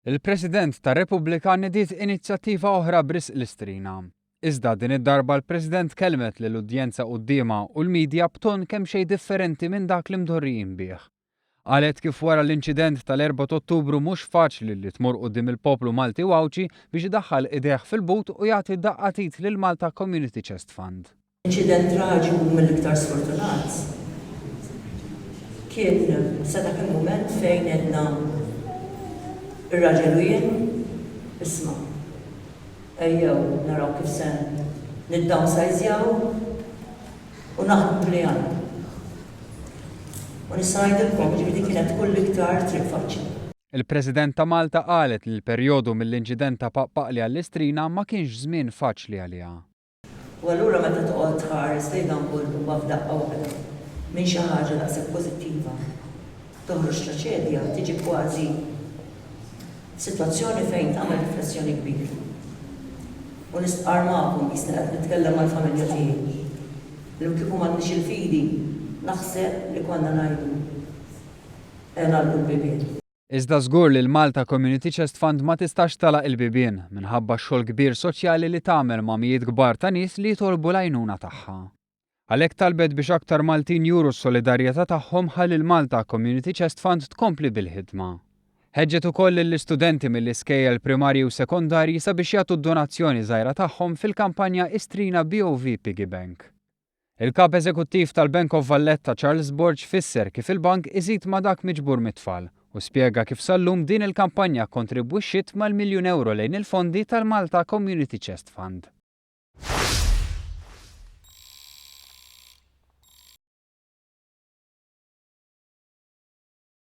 Il-President tar-Repubblika nediet inizjattiva oħra b'risq l-Istrina. Iżda din id-darba l-President kellmet lill-udjenza quddiemha u l-media b'ton kemxejn differenti minn dak li mdorrijin bih. Qalet kif wara l-inċident tal-4 t'Ottubru mhux faċli li tmur quddiem il-poplu Malti u Għawdxi biex idaħħal idejh fil-but u jagħti daqqa t'id lill-Malta Community Chest Fund. Inċident traġiku mill-iktar sfortunat kien sa dak il-mument fejn għedna r-raġel u jien, isma', ejjew naraw kif se niddownsizejaw u naħdmu b'li għandna. U nista' ngħidilkom, jiġifieri din kienet tkun l-iktar triq faċli. Il-President ta' Malta qalet li l-perjodu mill-inċident ta' Paqpaqli għall-Istrina ma kienx żmien faċli għaliha. U allura meta toqgħod tħares lejn dan kollu mbagħad f'daqqa waħda minn xi ħaġa daqshekk pożittiva toħroġ traċedja tiġi kważi f'sitwazzjoni fejn tagħmel riflessjoni kbira. U nistqarr magħkom qisni qed nitkellem mal-familja tiegħi li kieku m'għandniex il-fidi naħseb li konna ngħidu e nagħlqu l-bibien. Iżda żgur li l-Malta Community Chest Fund ma tistax tagħlaq il-bibien minħabba x-xogħol kbir soċjali li tagħmel ma' mijiet kbar ta' nies li jitolbu l-għajnuna tagħha. Għalhekk talbet biex aktar Maltin juru s-solidarjetà tagħhom ħalli l-Malta Community Chest Fund tkompli bil-ħidma. Ħeġġet ukoll lill-istudenti mill-iskejjel primarji u sekondarji sabiex jagħtu d-donazzjoni żgħira tagħhom fil-kampanja Istrina BOV Piggy Bank. Il-Kap Eżekuttiv tal-Bank of Valletta Charles Borg fisser kif il-bank iżid ma' dak miġbur mit-tfal u spjega kif sal-lum din il-kampanja kkontribwixxiet mal-miljun ewro lejn il-fondi tal-Malta Community Chest Fund.